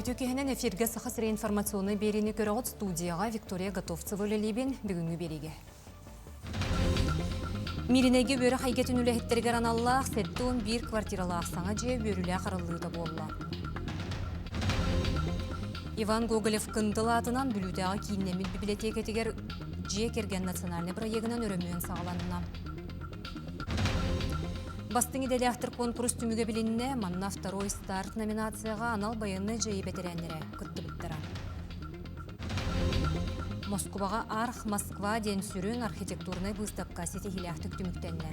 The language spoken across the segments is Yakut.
Үтүө киһинэн эфиргэ Саха сирэ информационнай биэриини көрөҕүт студияҕа Виктория Готовцева үлэлиибин бүгүҥҥү биэриигэ. Мииринэйгэ үөрэх эйгэтин үлэһиттэригэр аналлаах 71 квартиралаах саҥа дьиэ үөрүүлээх арыллыыта буолла. Иван Гоголев Кындыл аатынан Бүлүүтээҕи кииннэммит бибилэтиэкэтигэр дьиэ кэргэн национальнай бырайыагынан өрөмүөн саҕаланна. Бастыҥ идэлээхтэр куонкурус түмүгэ билиннэ, манна «Второй старт» номинацияҕа анал байыаннай дьайыы бэтэрээннэрэ кыттыбыттара. Москубаҕа Арх Москва диэн сүрүн архитектурнай быыстапка ситиһиилээхтик түмүктэннэ.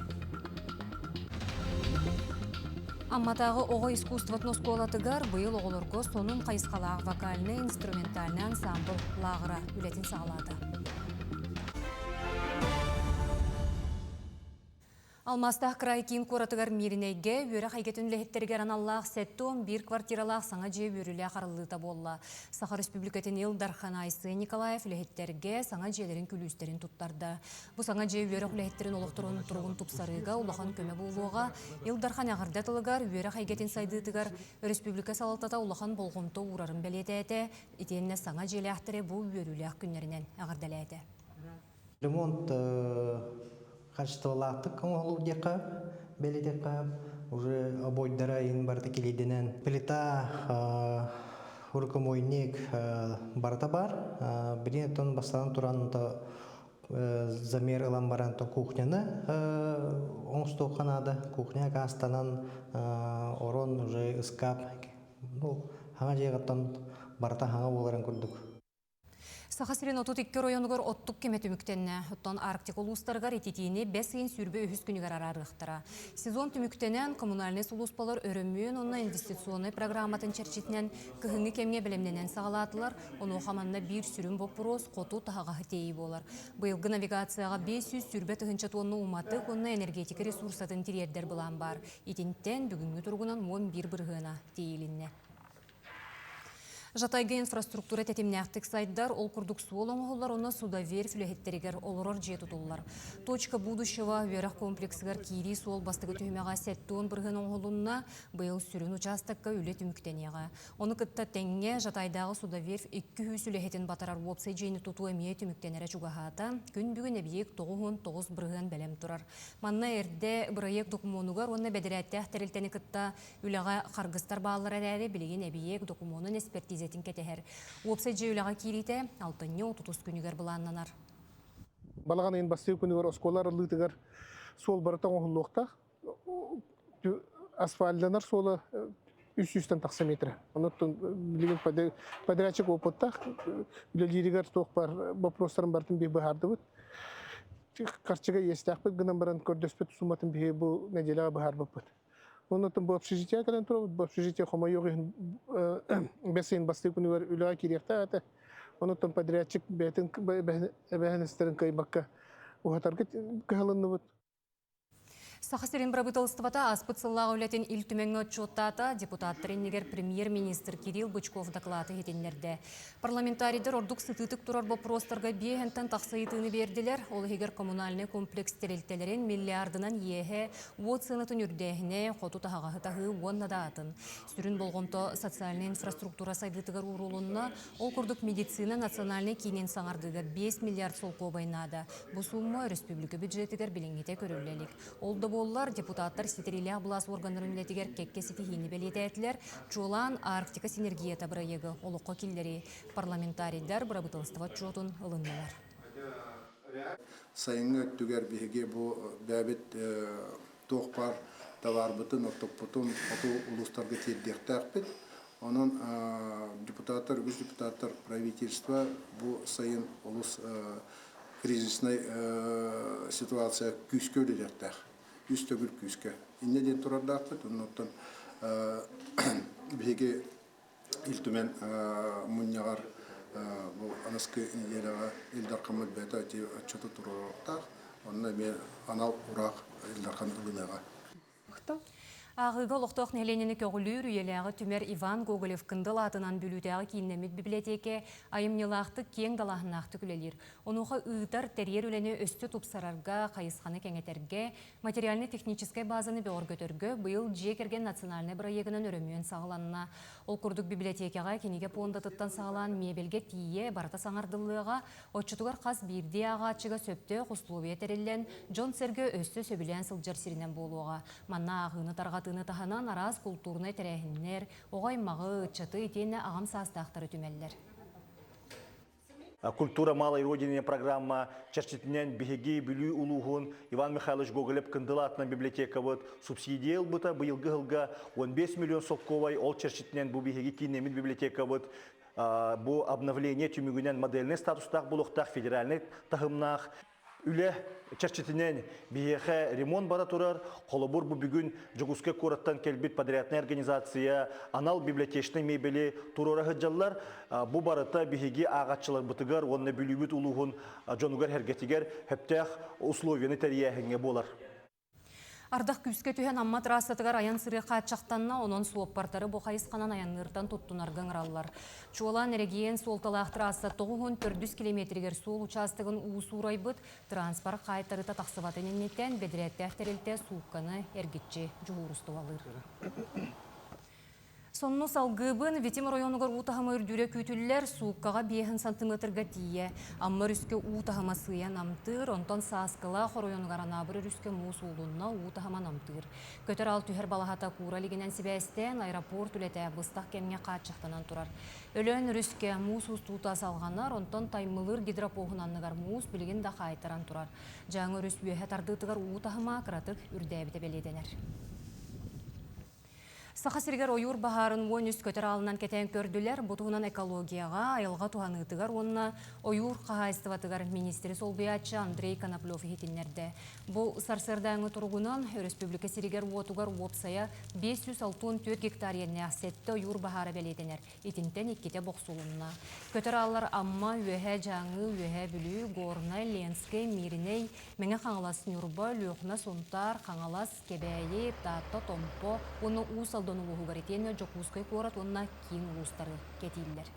Амматааҕы оҕо искусствотын оскуолатыгар быйыл оҕолорго сонун хайысхалаах вокальнай-инструментальнай ансаамбыл лааҕыра үлэтин саҕалаата. Алмаастаах кыраай киин куоратыгар Мииринэйгэ үөрэх эйгэтин үлэһиттэригэр аналлаах 71 квартиралаах саҥа дьиэ үөрүүлээх арыллыыта буолла. Саха Республикатын Ил Дархан Айсен Николаев үлэһиттэргэ саҥа дьиэлэрин күлүүстэрин туттарда. Бу саҥа дьиэ үөрэх үлэһиттэрин олохторун туругун тупсарыыга улахан көмө буолуоҕа. Ил Дархан эҕэрдэ тылыгар үөрэх эйгэтин сайдыытыгар өрөспүүбүлүкэ салалтата улахан болҕомто уурарын бэлиэтээтэ, итиэннэ саҥа дьиэлээхтэри бу үөрүүлээх күннэринэн эҕэрдэлээтэ. Ремонт качестволаахтык оҥоһуллубут диэххэ, бэлиэтэххэ, уже обойдара иһин барыта килийдэнэн плита, рукомойник барыта баар. Билигин оттон бастаан туран замер ылан баран то кухняны оҥостуохха наада. Кухня акаастанан орон уже ыскаап ну хаҥа дьиэҕиттэн барыта хаҥа буоларын курдук. Саха сирин 32 оройуонугар оттук кэмэ түмүктэннэ. Оттон Арктика улуустарыгар ититиини бэс ыйын 23 күнүгэр араарыахтара. Сезон түмүктэнэн, коммунальнай сулууспалар өрөмүөн уонна инвестиционнай программатын чэрчитинэн кыһыҥҥы кэмҥэ бэлэмнэнэн саҕалаатылар. Онуоха манна биир сүрүн боппуруос хоту таһаҕаһы тиэйии буолар. Быйылгы навигацияҕа 520 тыһыынча туонна уматык уонна энергетика ресурсатын тириэрдэр былаан баар. Итинтэн бүгүҥҥү туругунан 11 бырыһыана тиэйилиннэ. Жатайга инфраструктура тэтимнээхтик сайдар, ол курдук суол оҥоһуллар уонна судоверфь үлэһиттэригэр олорор дьиэ тутуллар. Точка будущего үөрэх комплексыгар киирии суол бастакы түһүмэҕэ 70% оҥоһулунна, быйыл сүрүн учаастакка үлэ түмүктэниэҕэ. Ону кытта тэҥҥэ Жатайдааҕы судоверфь 200 үлэһитин батарар уопсай дьиэни тутуу эмиэ түмүктэнэрэ чугаһаата. Күн бүгүн эбийиэк 99% бэлэм турар. Манна эрдэ бырайыак докумуонугар уонна бэдэрээттээх тэрилтэни кытта Үлэҕэ харгыстар бааллар эрээри, билигин эбийиэк докумуонун эспэртиизэтин кэтэһэр. Уопсай дьиэ үлэҕэ киириитэ алтынньы отутус күнүгэр былааннанар. Балаҕан ыйын бастакы күнүгэр оскуола арыллыытыгар суол барыта оҥоһуллуохтаах. Асфальтанар суола 300-тэн тахса метр. Онон билигин подрядчик опыттаах үлэлииригэр туох бар вопростарын барытын биир быһаардыбыт. Харчыга иэстээхпит гынан баран көрдөспүт сумматын биһиги бу нэдиэлэҕэ быһаарбыппыт. Оннуттан бу общежитие кэлэн турабыт. Бу общежитие хомойуох иһин бэс ыйын бастакы күнүгэр үлэҕэ киириэхтээх этэ. Онуттан подрядчик бэйэтин эбээһинэстэрин кыайбакка уһатарга кыһалынныбыт. Саха сирин бырабыыталыстыбата ааспыт сыллаах үлэтин Ил Түмэҥҥэ отчуоттаата. Депутаттар иннигэр премьер-министр Кирилл Бычков дакылааты иһитиннэрдэ. Парламентарийдар ордук сытыытык турар боппуруостарга биэһэнтэн тахса ыйытыыны биэрдилэр. Ол иһигэр коммунальнай комплекс тэрилтэлэрин миллиардынан иэһэ, уот сыанатын үрдээһинэ, хоту таһаҕаһы таһыы уонна да атын. Сүрүн болҕомто социальнай инфраструктура сайдыытыгар уурулунна. Ол курдук медицина национальнай киинин саҥардыыга 5 миллиард солкуобай наада. Бу суумма өрөспүүбүлүкэ бюджетигэр билиҥҥитэ көрүллэ илик. Ол да буоллар, депутаттар ситэриилээх былаас уорганнарын үлэтигэр кэккэ ситиһиини бэлиэтээтилэр. Чуолаан Арктика синергията бырайыагы олоххо киллэрии парламентарийдар бырабыыталыстыба отчуотун ылыннылар. Сайыҥҥы өттүгэр биһиги бу бэйэбит туох баар табаарбытын, оттукпутун хоту улуустарга тиэрдиэхтээхпит. Онон депутаттар, үгүс депутаттар правительство бу сайын олус кризисный ситуация күүскэ үлэлиэхтээх. Үс төгүл күүскэ. Инньэ диэн турардаахпыт. Оннуттан биһиги Ил Түмэн мунньаҕар бу аныскы нэдиэлэҕэ Ил Дархаммыт бэйэтэ отчуоту туруоруохтаах. Онно эмиэ анал ураах Ил Дархан ылыныаҕа. Ааҕыыга олохтоох нэһилиэнньэни көҕүлүүр үйэлээҕи түмэр Иван Гоголев Кындыл аатынан Бүлүүтээҕи кииннэммит библиотека айымньылаахтык, киэҥ далааһыннаахтык үлэлиир. Онуоха ыытар, тэрийэр үлэни өссө тупсарарга, хайысханы кэҥэтэргэ, материальнай-техническэй базаны бөҕөргөтөргө быйыл Дьиэ кэргэн национальнай бырайыагынан өрөмүөн саҕаланна. Ол курдук библиотекаҕа кинигэ пуондатыттан саҕалаан миэбэлгэ тиийэ барыта саҥардыллыаҕа, Оччотугар хас биирдии ааҕааччыга сөптөөх условия тэриллэн, дьон-сэргэ өссө сөбүлээн сылдьар сиринэн буолуоҕа. Манна ааҕыыны тарҕатыыны таһынан араас култуурунай тэрээһиннэр, оҕо аймаҕы, ыччаты итиэннэ аҕам саастаахтары түмэллэр. Культура малой родины программа чэрчитинэн биһиги Бүлүү улууһун Иван Михайлович Гоголев Кындыл аатынан библиотекабыт субсидия ылбыта быйылгы сылга 15 миллион солкуобай ол чэрчитинэн бу биһиги кииннэммит библиотекабыт Бу обновление түмүгүнэн модельнай статустаах буолуохтаах федеральнай таһымнаах үлэ чэрчитинэн биһиэхэ ремонт бара турар. Холобур, бу бүгүн Дьокуускай куораттан кэлбит подрядная организация анал библиотечнай мебели туруора сылдьаллар. Бу барыта биһиги ааҕааччыларбытыгар уонна Бүлүүбүт улууһун дьонугар-сэргэтигэр сөптөөх условияны тэрийээһиҥҥэ буолар. Ардах күүскэ түһэн Амма трассатыгар айан-сырыы хааччахтанна, онон суоппардары бу хайысханан айанныыртан туттунарга ыҥыраллар. Чуолаан эрэгийиэн суолталаах трасса 94 километригэр суол учаастагын уу суурайбыт, транспорт хаайтарыыта тахсыбатын инниттэн бэдэрээттээх тэрилтэ суукканы эргиччи дьуһуурустубалыыр. Сонну салгыыбын, Витим оройуонугар уу таһыма үрдүүрэ күүтүллэр, сууккаҕа биэһин сантыметрга тиийэ. Амма өрүскэ уу таһыма сыыйа намтыыр, онтон Сааскылаах оройуонугар Анаабыр өрүскэ муус уулунна, уу таһыма намтыыр. Көтөр аал түһэр балаһата куура илигинэн сибээстээн, аэропорт үлэтэ быстах кэмҥэ хааччахтанан турар. Өлөөн өрүскэ муус устуута салҕанар, онтон Таймылыыр гидропоһун анныгар муус билигин да хаайтаран турар. Дьааҥы өрүс үөһэ тардыытыгар уу таһыма кыратык үрдээбитэ бэлиэтэнэр. Саха сиригэр ойуур баһаарын 13 көтөр аалынан кэтээн көрдүлэр. Бу туһунан экологияҕа, айылҕа туһаныытыгар уонна ойуур хаһаайыстыбатыгар миниистири солбуйааччы Андрей Коноплев иһитиннэрдэ. Бу сарсыардааҥҥы туругунан өрөспүүбүлүкэ сиригэр-уотугар уопсайа 564 гектар иэннээх сэттэ ойуур баһаара бэлиэтэнэр. Итинтэн иккитэ бохсулунна. Көтөр ааллар Амма, Үөһээ Дьааҥы, Үөһээ Бүлүү, Горнай, Ленскэй, Мииринэй, Мэҥэ Хаҥалас, Ньурба, Өлүөхүмэ, Сунтаар, Хаҥалас, Кэбээйи, Таатта, Томпо уонна Уус Алдан улууһугар итиэннэ Дьокуускай куорат уонна киин улуустары кэтииллэр.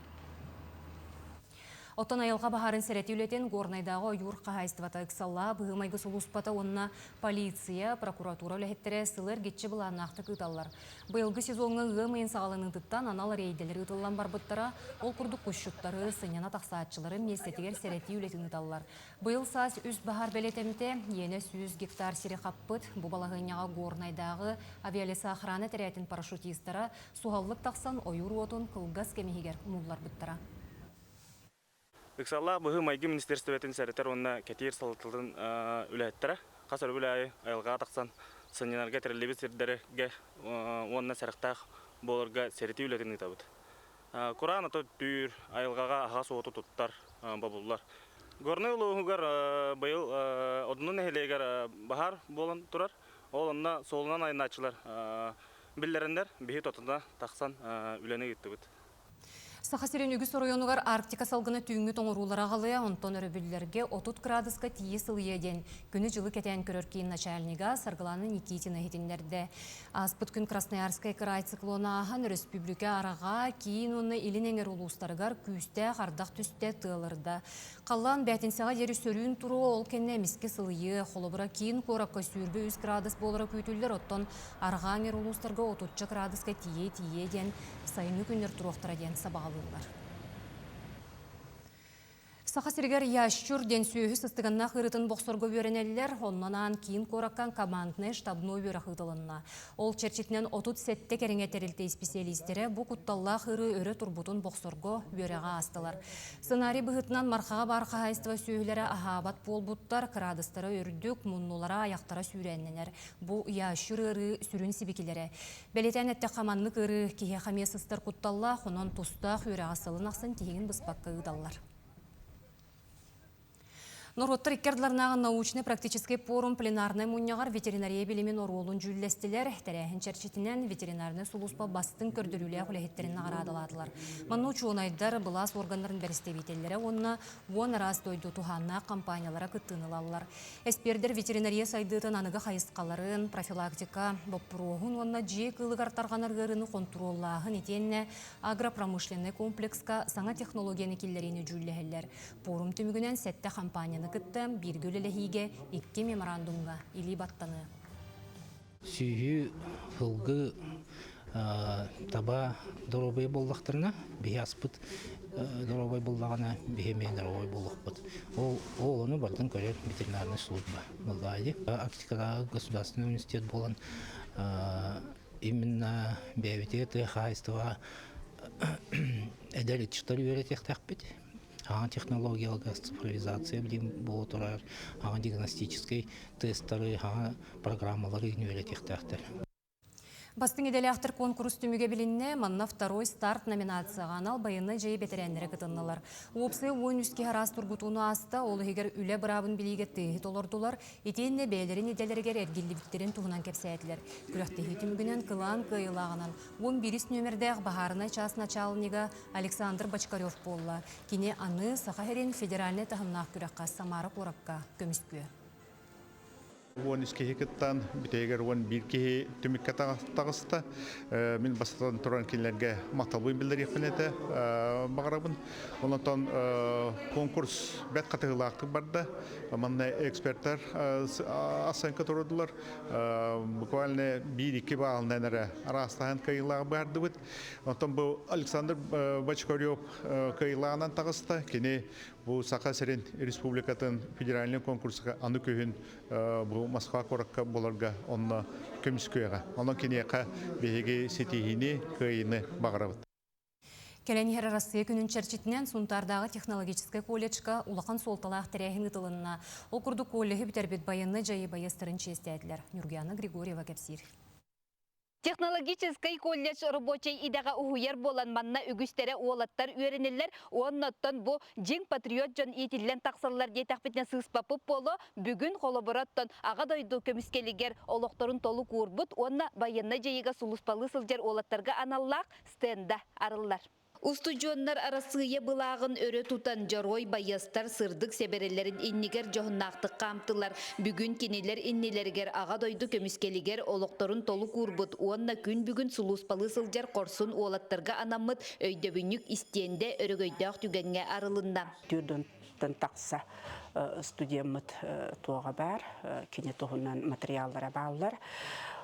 Оттон айылҕа баһаарын сэрэтии үлэтин Горнайдааҕы ойуур хаһаайыстыбата ыксаллаах быһыы-майгы сулууспата уонна полиция, прокуратура үлэһиттэрэ сылы эргиччи былааннаахтык ыыталлар. Быйылгы сезоҥҥа ыам ыйын саҕаланыытыттан анал рейдэлэр ыытыллан барбыттара. Ол курдук кусчуттары, сынньана тахсааччылары миэстэтигэр сэрэтии үлэтин ыыталлар. Быйыл саас үс баһаар бэлиэтэммитэ, иэнэ 100 гектар сири хаппыт. Бу балаһыанньаҕа Горнайдааҕы авиалесоохрана тэрээһин парашютистара суһаллык тахсан ойуур уотун кылгас кэм иһигэр умулларбыттара. Ыксаллаах быһыы-майгы министиэристибэтин сэрэтэр уонна кэтиир салалтатын үлэһиттэрэ хас өрөбүл аайы айылҕаҕа тахсан сынньанарга тэриллибит сирдэргэ уонна сэрэхтээх буоларга сэрэтии үлэтин ыытабыт. Кураан ото түүр, айылҕаҕа аһаҕас уоту туттар бобуллар. Горнай улууһугар быйыл Одуну нэһилиэгэр баһаар буолан турар. Ол онно суолунан айаннааччылар биллэрэннэр, биһи тотуна тахсан үлэни ыыттыбыт. Саха сирин үгүс оройуонугар Арктика салгына түүҥҥү тоҥоруулара аҕалыа, онтон өрөбүллэргэ 30 кыраадыска тиийэ сылыйыа диэн күнү-дьылы кэтээн көрөр киин начальнига Саргылана Никитина иһитиннэрдэ. Ааспыт күн Красноярскай кыраай циклона ааһан, өрөспүүбүлүкэ арҕаа, киин уонна илин эҥэр улуустарыгар күүстээх ардах түстэ, тыалырда. Халлаан бээтинсэҕэ диэри сөрүүн туруо, ол кэннэ эмискэ сылыйыа. Холобура, киин куоракка 23 градус буолара күүтүллэр, оттон арҕаа эҥэр улуустарга отучча кыраадыска тиийэ-тиийэ диэн сайыҥҥы күннэр туруохтара диэн сабаҕалыыллар. Саха сиригэр ящур диэн сүөһү сыстыганнаах ыарыытын бохсорго үөрэнэллэр. Онон аан киин куоракка команднай штабной үөрэх ыытылынна. Ол чэрчитинэн 37 кэриҥэ тэрилтэ исписэлиистэрэ бу кутталлаах ыарыы өрө турбутун бохсорго үөрэҕи аастылар. Сценарий быһыытынан Мархаҕа баар хаһаайыстыба сүөһүлэрэ аһаабат буолбуттар, кыраадыстара үрдүк, муннулара, айахтара сүүрээннэнэр. Бу ящур ыарыы сүрүн сибикилэрэ. Бэлиэтээн эттэххэ, маннык ыарыы киһиэхэ эмиэ сыстар кутталлаах, онон тустаах үөрэҕи сылын ахсын тиһигин быспакка ыыталлар. Норуоттар икки ардыларынааҕы научнай-практическай пуорум пленарнай мунньаҕар ветеринария билимин оруолун дьүүллэстилэр. Тэрээһин чэрчитинэн ветеринарнай сулууспа бастыҥ көрдөрүүлээх үлэһиттэрин наҕараадалаатылар. Манна учуонайдар, былаас органнарын бэрэстэбиитэллэрэ уонна уон араас дойду туһааннаах компаниялара кыттыыны ылаллар. Эспиэрдэр ветеринария сайдыытын аныгы хайысхаларын, профилактика боппуруоһун уонна дьиэ кыылыгар тарҕанар ыарыыны хонтуруоллааһын итиэннэ агропромышленнай комплекска саҥа технологияны киллэриини дьүүллэһэллэр. Пуорум түмүгүнэн сэттэ хампаанньаны кытта бииргэ үлэлэһиигэ икки меморандумҥа илии баттаныы. Сүөһү, сылгы, таба доруобуйа буоллахтарына, биһи аспыт доруобай буоллаҕына, биһи эмиэ доруобай буолуохпут. Ол, ол ону барытын көрөр ветеринарная служба буоллаҕа Арктикатааҕы государственный университет буолан именно бэйэбитигэр тыа хаһаайыстыбаҕа эдэр ыччаттар үөрэтиэхтээхпит. Аҕа технологияларга цифровизация билим буола турар, аҕа диагностическай тесттары, аҕа программалары үөрэтиэхтээхтэр. Бастыҥ идэлээхтэр куонкурус түмүгэ билиннэ. Манна «Второй старт» номинацияҕа анал байыаннай дьайыы бэтэрээннэрэ кытыннылар. Уопсайа 13 киһи араас тургутууну ааста, ол иһигэр үлэ быраабын билиигэ тыаһы толордулар, итиэннэ бэйэлэрин идэлэригэр эргиллибиттэрин туһунан кэпсээтилэр. Күрэхтэһии түмүгүнэн кылаан кыайыылааҕынан 11 нүөмэрдээх баһаарынай чаас начаалынньыга Александр Бочкарев буолла. Кини аны Саха сирин федеральнай таһымнаах күрэххэ Самара куоракка көмүскүө. 13 киһи кыттан, бүтэһигэр 11 киһи түмүккэ таҕыста. Мин бастатан туран кинилэргэ махталбын биллэриэхпин этэ баҕарабын. Онтон конкурс бэрт хатыһыылаахтык барда. Манна эксперттэр оценка турдулар. Буквально биир-икки баалынан эрэ араастаһан кыайыылаах баардыбыт. Оттон бу Александр Бочкарев кыайыылааҕынан таҕыста. Кини бу Саха сирин республикатын федеральнай конкурска аны күһүн бу Москва куоракка буоларга онно көмүскүөҕэ. Онон киниэхэ биһиги ситиһиини, кыайыыны баҕарабыт. Кэлэн иһэр Арассыыйа күнүн чэрчитинэн Сунтаардааҕы технологическай колледжка улахан суолталаах тэрээһин ыытылынна. Ол курдук коллеһы бүтэрбит байыаннай дьайыы байыастарын чиэстээтилэр. Ньургуяна Григорьева кэпсиир. Технологическай колледж рабочай идэҕэ уһуйар буолан манна үгүстэрэ уолаттар үөрэнэллэр уонна оттон бу дьиҥ патриот дьон иитиллэн тахсаллар диэтэхпитинэ сыыспаппыт буолуо. Бүгүн холобура оттон Аҕа дойду көмүскэлигэр олохторун толук уурбут уонна байыаннай дьайыыга сулууспалыы сылдьар уолаттарга аналлаах стенда арыллар. Устудьуоннар Арассыыйа былааҕын өрө тутан, дьоруой байыастар сырдык сэбэрэлэрин иннигэр дьоһуннаахтык хаамтылар. Бүгүн кинилэр иннилэригэр Аҕа дойду көмүскэлигэр олохторун толук уурбут уонна күн бүгүн сулууспалыы сылдьар хорсун уолаттарга анаммыт өйдөбүнньүк истиэндэ өрөгөйдөөх түгэҥҥэ арылынна. Түөрдүнтэн тахса студеммыт туоҕа баар, кини туһунан материаллара бааллар.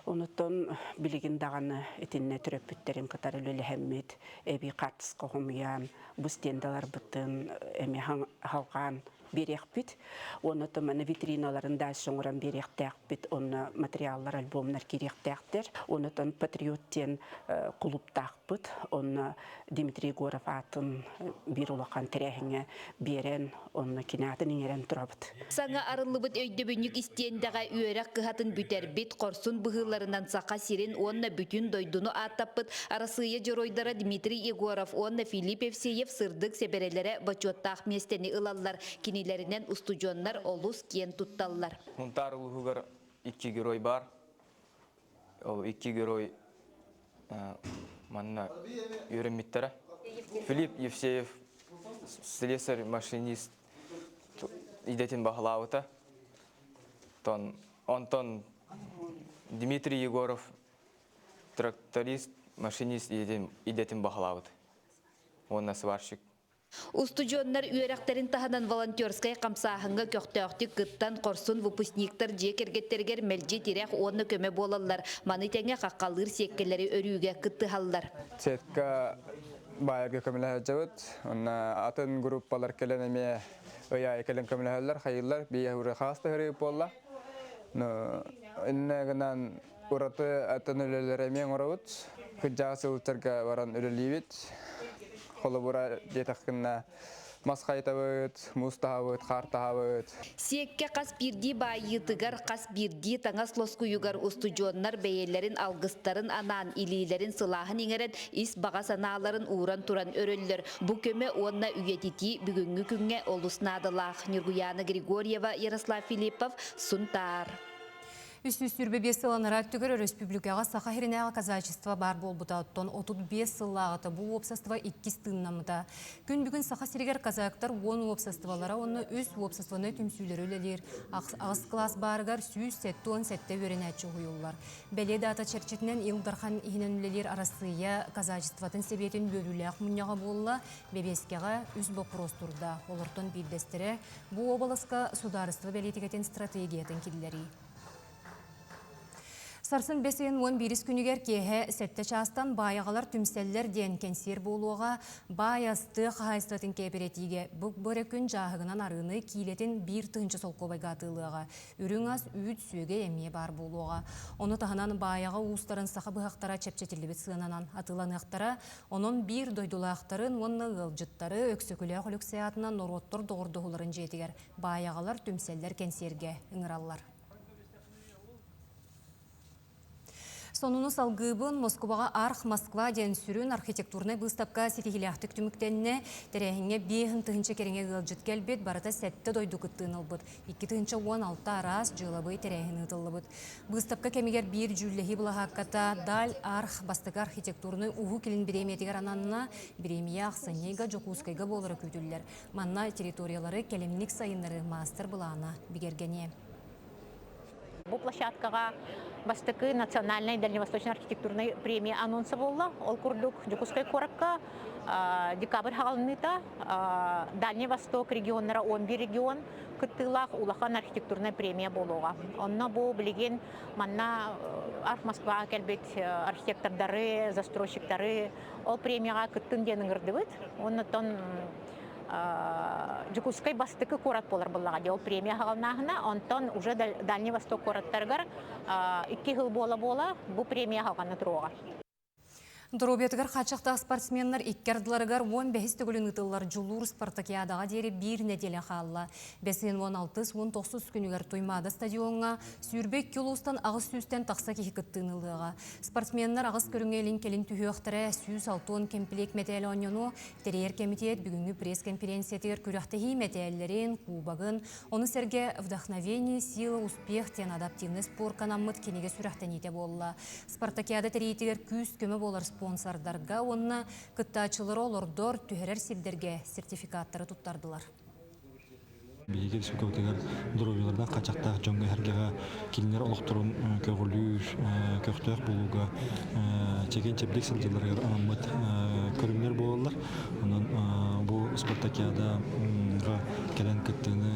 Онутон билигин даҕаны итиннэ төрөппүттэрин кытары үлэлэһэммит, эбии хаартыска хомуйан, бу стендаларбытын эмиэ халҕаан биэриэхпит. Уонна маны витриналарын дальше оҥорон биэриэхтээхпит, онно материаллар, альбомнар киириэхтээхтэр. Онотон Патриот диэн кулууптаахпыт, онно Дмитрий Егоров аатын биир улахан тэрээһиҥҥэ биэрэн, онно кини аатын иҥэрэн турабыт. Саҥа арыллыбыт өйдөбүнньүк истиэндэҕэ үөрэх кыһатын бүтэрбит, хорсун быһыыларынан Саха сирин уонна бүтүн дойдуну ааттаппыт Арассыыйа дьоруойдара Дмитрий Егоров уонна Филипп Евсеев сырдык сэбэрэлэрэ бочуоттаах миэстэни ылаллар. Кинилэринэн устудьуоннар олус киэн тутталлар. Сунтаар улууһугар икки герой баар. Ол икки герой манна үөрэммиттэрэ. Филипп Евсеев слесарь-машинист идэтин баһылаабыта. Онтон Дмитрий Егоров тракторист, машинист идэтин баһылаабыт уонна сварщик. Устудьуоннар үөрэхтэрин таһынан волонтерскай хамсааһыҥҥа көхтөөхтүк кыттан, хорсун выпускниктар дьиэ кэргэттэригэр мэлдьи тирэх уонна көмө буолаллар. Маны тэҥэ хаххалыыр сиэккэлэри өрүүгэ кыттыһаллар. Сетка баайарга көмөлөһө Онно атын группалар кэлэн эмиэ ый аайы кэлэн көмөлөһөллөр, хайыыллар. Бии уры хаас таһырыы буолла. Но иннэ гынан ураты атын үлэлэр эмиэ оҥоробут. Кырдьаҕас ылытарга баран үлэлиибит. Холобура диэтэххинэ, мас хайытабыт, муус таһабыт, хаар таһабыт. Сиэккэ хас биирдии баайыытыгар, хас биирдии таҥас лоскуйугар устудьуоннар бэйэлэрин алгыстарын анаан, илиилэрин сылааһын иҥэрэн, ис баҕа санааларын ууран туран өрөллөр. Бу көмө уонна үйэтитии бүгүҥҥү күҥҥэ олус наадалаах. Ньургуйаана Григорьева, Ярослав Филиппов, Сунтаар. 325 сыл анараа өттүгэр өрөспүүбүлүкэҕэ Саха сиринээҕи казачество баар буолбута, оттон 35 сыллааҕыта бу уопсастыба иккис тыыннаммыта. Күн бүгүн Саха сиригэр казактар уон уопсастыбалара уонна үс уопсастыбаннай түмсүүлэри үлэлиир. Аҕыс кылаас баарыгар 177 үөрэнээччи уһуйуллар. Бэлиэ даата чэрчитинэн Ил Дархан иһинэн үлэлиир Арассыыйа казачествотын сэбиэтин үөрүүлээх мунньаҕа буолла. Бэбиэскэҕэ үс боппуруос турда. Олортон биирдэстэрэ Бу уобаласка судаарыстыба бэлиитикэтин стратегиятын киллэрии. Сарсын бэс ыйын 11 күнүгэр киэһэ сэттэ чаастан Баайаҕалар түмсэллэр диэн кэнсиэр буолуоҕа. Баай ас тыа хаһаайыстыбатын кээпэрэтиигэ бу бөрө күн дьааһыгынан арыыны киилэтин биир тыһыынча солкуобайга атыылыаҕа. Үрүҥ ас, үүт, сүөгэй эмиэ баар буолуоҕа. Ону таһынан Баайаҕа уустарын саха быһахтара чэпчэтиллибит сыананан атыыланыахтара. Онон биир дойдулаахтарын уонна ыалдьыттары Өксөкүлээх Өлөксөй аатынан норуоттар доҕордоһууларын дьиэтигэр Баайаҕалар түмсэллэр кэнсиэргэ ыҥыраллар. Сонуну салгыыбын Москубаҕа Арх Москва диэн сүрүн архитектурнай быыстапка ситиһиилээхтик түмүктэннэ. Тэрээһиҥҥэ 5000 кэриҥэ ыалдьыт кэлбит, барыта сэттэ дойду кыттыыны ылбыт. 2016 араас дьыалабыай тэрээһин ыытыллыбыт. Быыстапка кэмигэр биир дьүүллэһии былаһаакката Даль Арх бастакы архитектурнай Уһук Илин бириэмийэтигэр ананна. Бириэмийэ ахсынньыга Дьокуускайга буолара күүтүллэр. Манна территориялары кэлимник сайыннарыы маастар-былаана бигэргэниэ. Бу площадкаҕа бастакы национальнай дальневосточный архитектурнай премия анонса буолла. Ол курдук Дьокуускай куоракка декабрь хаҕалыныыта Дальний Восток регионнара 11 регион кыттыылаах улахан архитектурнай премия буолуоҕа. Онно бу билигин манна Арх Москваҕа кэлбит архитектордары, застройщиктары ол премияҕа кыттын диэн ыҥырдыбыт. Оннуттан Дьокуускай бастакы куорат буолар буоллаҕа дии ол премия аһаҕалнааһына. Онтон уже Дальний Восток куораттарыгар икки сыл буола-буола бу премия аһалҕана туруоҕа. Доруобуйатыгар хааччахтаах спортсменнар икки ардыларыгар 15 төгүлүн ыытыллар Дьулуур спартакиадаҕа диэри биир нэдиэлэ хаалла. Бэс ыйын 16-19 күнүгэр Туймаада стадиоҥҥа 22 улуустан 800-тэн тахса киһи кыттыыны ылыаҕа. Спортсменнар аҕыс көрүҥҥэ илин-кэлин түһүөхтэрэ, 160 кэмпилиэк мэтээл оонньонуо. Тэрийэр кэмитиэт бүгүҥҥү пресс-конференциятыгар күрэхтэһии мэтээллэрин, кубогын, ону сэргэ «Вдохновение, сила, успех» диэн адаптивнай спорка анаммыт кинигэ сүрэхтэниитэ буолла. Спартакиада тэрийиитигэр күүс-көмө буолар спонсордарга уонна кыттааччылары олордор, түһэрэр сирдэргэ сертификаттары туттардылар. Биһиги республикабытыгар доруобуйаларынан хачахтаах дьоҥҥо эһэргэҕэ кинилэр олохторун көҕүлүүр, көхтөөх буолууга чэгиэн-чэбдик сылдьалларыгар анаммыт көрүҥнэр буолаллар. Онон бу спартакиадаҕа кэлэн кыттыыны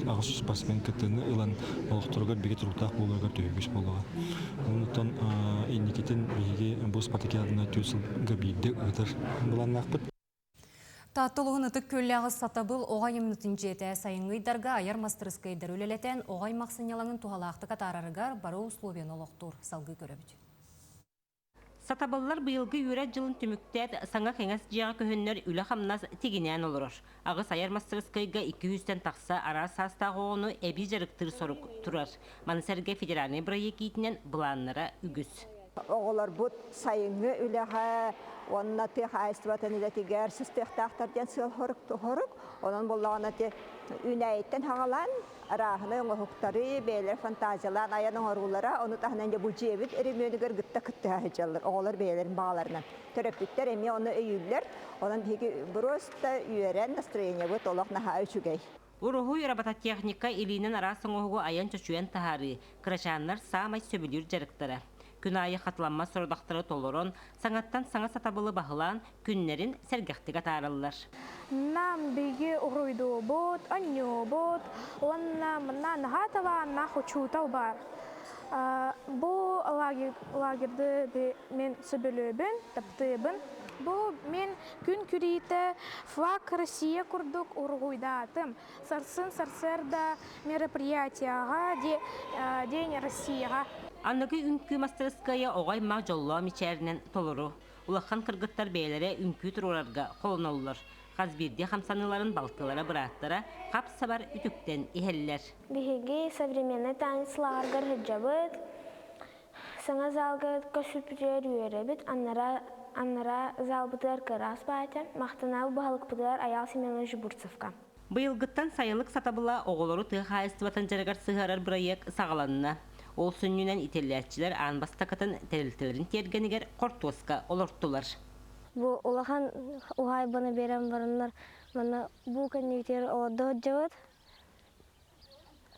аҕыс спортсмен кыттыыны ылан олохторугар бигэ туруктаах буоларыгар төһүү буолуоҕа. Онтон инникитин биһиги бу спартакиаданы түөрт сылга биирдэ ыытар былааннаахпыт. Таатта улууһун Ытык Күөллээҕи Сатабыл оҕо айымньытын дьиэтэ сайыҥҥы ыйдарга айар мастарыскыайдары үлэлэтэн, оҕо аймах сынньалаҥын туһалаахтык атаарарыгар бары условияны олохтуур. Салгыы көрөбүт. Сатабыллар быйылгы үөрэх дьылын түмүктээт, саҥа кэҥэс дьиэҕэ көһөннөр үлэ-хамнас тигинээн олорор. Аҕыс айар мастарыскыайга 200-тэн тахса араас саастаах оҕону эбии дьарыктыыр сорук турар. Маны сэргэ федеральнай бырайыак иитинэн былааннара үгүс. Оҕолорбут сайыҥҥы үлэҕэ уонна тыа хаһаайыстыбатын үлэтигэр сыстыахтаахтар диэн сыал-сорук. Онон буоллаҕына ити үүнээйиттэн саҕалаан арааһынай оҥоһуктары бэйэлэрэ фантазиялаан айан оҥоруулара, ону таһынан дьэ бу дьиэбит өрөмүөнүгэр кытта кыттыһа сылдьаллар оҕолор бэйэлэрин баҕаларынан. Төрөппүттэр эмиэ ону өйүүллэр. Онон биһиги просто үөрэн настроениебыт олох наһаа үчүгэй. Уруһуй, робототехника, илиинэн араас оҥоһугу айан-чочуйан таһаарыы, кырачааннар саамай сөбүлүүр дьарыктара. Күн аайы хатыламмат сорудахтары толорон, саҥаттан саҥа сатабылы баһылаан, күннэрин сэргэхтик атаараллар. Нам биһиги уруйдуубут, оонньуубут уонна манна наһаа талааннаах учуутал баар. Бу лагерды мен сөбүлүүбүн, таптыыбын. Бу мен күн күрүүтэ флаг Россия курдук уруһуйдаатым. Сарсын сарсыарда мероприятияҕа День Россияҕа. Аныгы үҥкүү мастарыскыайа оҕо аймах дьоллоох мичээринэн толору. Улахан кыргыттар бэйэлэрэ үҥкүү туруорарга холоноллор. Хас биирдии хамсаныыларын балтылара-бырааттара хап-сабар үтүктэн иһэллэр. Биһиги современный танец лааҕыргар сылдьабыт. Саҥа залга көспүтүгэр үөрэбит, аннараа аннараа залбытыгар кыраас баайта, махтанабыт баһылыкпытыгар Айаал Семенович Бурцевка. Быйылгыттан сайылык сатабыла оҕолору тыа хаһаайыстыбатын дьарыгар сыһыарар бырайыак саҕаланна. Ол сүнньүнэн итиллээччилэр аан бастакытын тэрилтэлэрин тиэргэнигэр хортуоска олортулар. Бу улахан уһаайбаны биэрэн бараннар манна бу кэннибитигэр олордо сылдьабыт.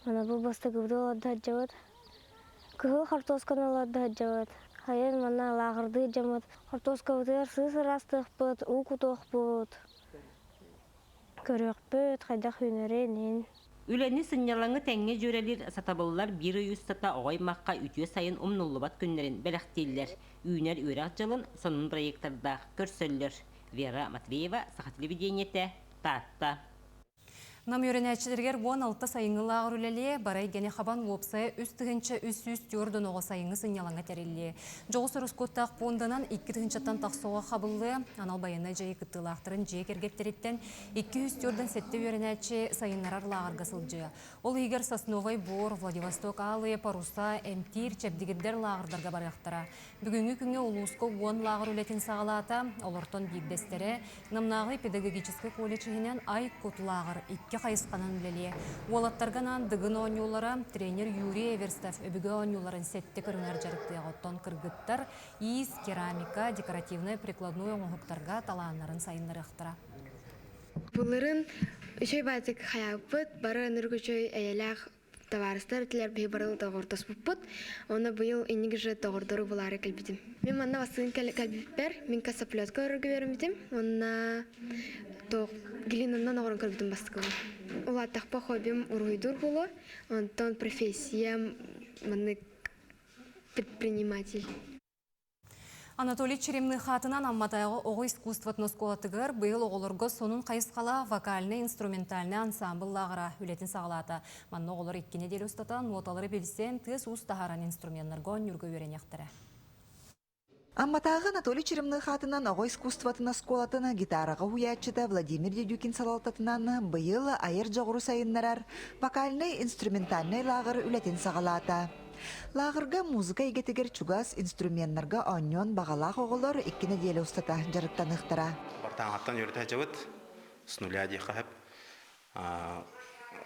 Мана бу бастакыбыт олордо сылдьабыт. Кыһыл хортуосканы олордо сылдьабыт. Хайын манна лааҕырдыы дьоммут хортуоскабытыгар сыыс ыраастыахпыт, уу кутуохпут. Көрүөхпүт, хайдах үүнэрин. Үлэни сынньалаҥы тэҥҥэ дьүөрэлиир сатабыллар биир ый устата оҕо аймахха үтүө сайын умнуллубат күннэрин бэлэхтииллэр. Үүнэр үөрэх дьылын сонун проектардаах көрсөллөр. Вера Матвеева, Саха телевидениетэ, Таатта. Нам үөрэнээччилэригэр 16 сайыҥҥы лааҕыр үлэлиэ, бары эйгэни хабан уопсайа 3304 оҕо сайыҥҥы сынньалаҥҥа тэриллиэ. Дьоҕус ороскуоттаах пуонданан 2 тыһыынчаттан тахса оҕо хабыллыа, анал байыаннай дьайыы кыттыылаахтарын дьиэ кэргэттэриттэн 247 үөрэнээччи сайыннарар лааҕырга сылдьыа. Ол иһигэр Сосновый Бор, Владивосток Алые паруса, эмтиир, чэбдигирдэр лааҕырдарга барыахтара. Бүгүҥҥү күҥҥэ улууска 10 лааҕыр үлэтин саҕалаата. Олортон биирдэстэрэ Намнааҕы педагогическай колледж иһинэн Ай-Кут лааҕыр икки хайысханан үлэлиэ. Уолаттарга анаан Дыгын оонньуулара, тренер Юрий Эверстов өбүгэ оонньууларын сэттэ көрүҥэр дьарыктыаҕа. Оттон кыргыттар иис, керамика, декоративнай прикладной оҥоһуктарга талааннарын сайыннарыахтара. Былырын үчүгэй баатык хайаабыппыт, бары ынырык үчүгэй эйэлээх табаарыстар этилэр, биһи бары доҕордоспуппут. Онно быйыл инник же доҕордору булаары кэлбитим. Мин манна бастыын кэлбиппэр, мин косоплетка өрөргө үөрэммитим. Уонна туох глинаннан оҕорон көрбүтүм бастакыбын. Улааттахпа хоббим уруһуйдуур буолуо. Онтон профессиям маннык предприниматель. Анатолий Черемных аатынан Амматааҕы оҕо искусствотын оскуолатыгар быйыл оҕолорго сонун хайысхалаах вокальнай-инструментальнай ансаамбыл лааҕыра үлэтин саҕалаата. Манна оҕолор икки нэдиэлэ устата нуоталары билсэн, тыас-уус таһааран инструменнарга оонньуурга үөрэниэхтэрэ. Амматааҕы Анатолий Черемных аатынан оҕо искусствотын оскуолатын гитараҕа уһуйааччыта Владимир Дедюкин салалтатынан быйыл айар дьоҕуру сайыннарар вокальнай-инструментальнай лааҕыр үлэтин саҕалаата. Лааҕырга музыка эйгэтигэр чугас инструменнарга оонньуон баҕалаах оҕолор икки нэдиэлэ устата дьарыктаныахтара. Бартааҥаттан үөрэтэ сылдьабыт, с нуля диэххэ сөп.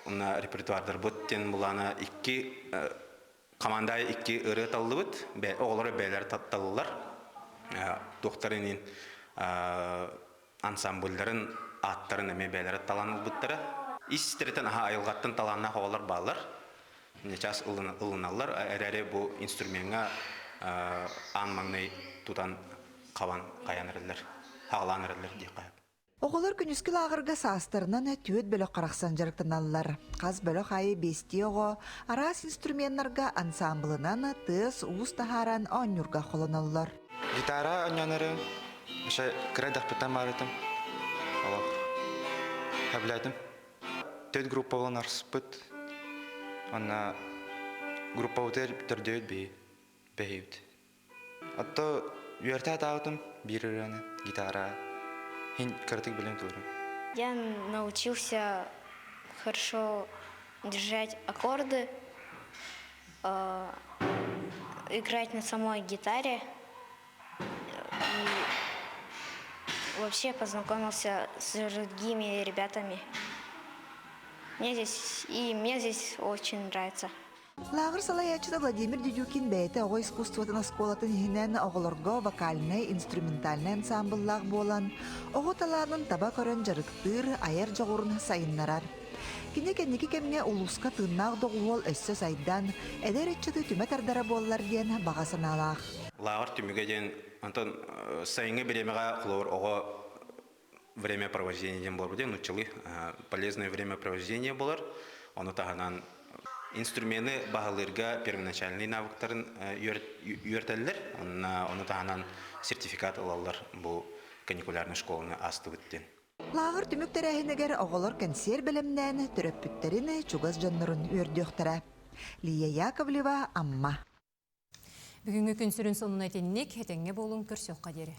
Уонна репертуардарбыт диэн былаана икки команда икки ырыа таллыбыт, оҕолоро бэйэлэрэ таллылар. Туохтарын иһин ансамбльдарын ааттарын эмиэ бэйэлэрэ талан ылбыттара. Ис-истэриттэн аһа айылҕаттан талааннаах оҕолор бааллар. Час ылыналлар, эрээри бу инструмеҥҥа аан маҥнай тутан хабан хайан эрэллэр, хаҕалаан эрэллэр диэххэ сөп. Оҕолор күнүскү лааҕырга саастарынан түөрт бөлөх харахсан дьарыктаналлар. Хас бөлөх аайы биэстии оҕо араас инструменнарга ансаамбылынан тыас-уус таһааран оонньуурга холоноллор. Гитара оонньоонору вообще кыра эрдэхпиттэн баарытым. Олох сөбүлээтим. Төрт группа буолан арспыт. Онно группабытыгар төрдүөбүт биһи бэһиэбит. Отто үөртэ атаабытым биир ырыаны гитара хин кыратык билэн турарым. Я научился хорошо держать аккорды, играть на самой гитаре и вообще познакомился с другими ребятами. Мне здесь и мне здесь очень нравится. Лааҕыр салайааччыта Владимир Дедюкин бэйэтэ оҕо искусствотын оскуолатын иһинэн оҕолорго вокальнай, инструментальнай ансаамбыллаах буолан, оҕо талаанын таба көрөн дьарыктыыр, айар дьоҕурун сайыннарар. Кини кэнники кэмҥэ улууска тыыннаах доҕуһуол өссө сайдан, эдэр ыччаты түмэ тардара буоллар диэн баҕа санаалаах. Лааҕыр түмүгэ диэн, онтон сайыҥҥы бириэмэҕэ холобур оҕо времяпровождение диэн буолар диэн нууччалыы полезное времяпровождение буолар. Ону таһынан инструмены баһылыырга первоначальный навыктарын үөрэтэллэр. Ону таһынан сертификат ылаллар бу каникулярнай школаны аастыбыт диэн. Лааҕыр түмүк тэрээһинигэр оҕолор кэнсиэр бэлэмнээн, төрөппүттэрин, чугас дьоннорун үөрдүөхтэрэ. Лия Яковлева, Амма. Бүгүҥҥү күн сүрүн сонуна итинник, этэҥҥэ буолуҥ, көрсүөххэ диэри.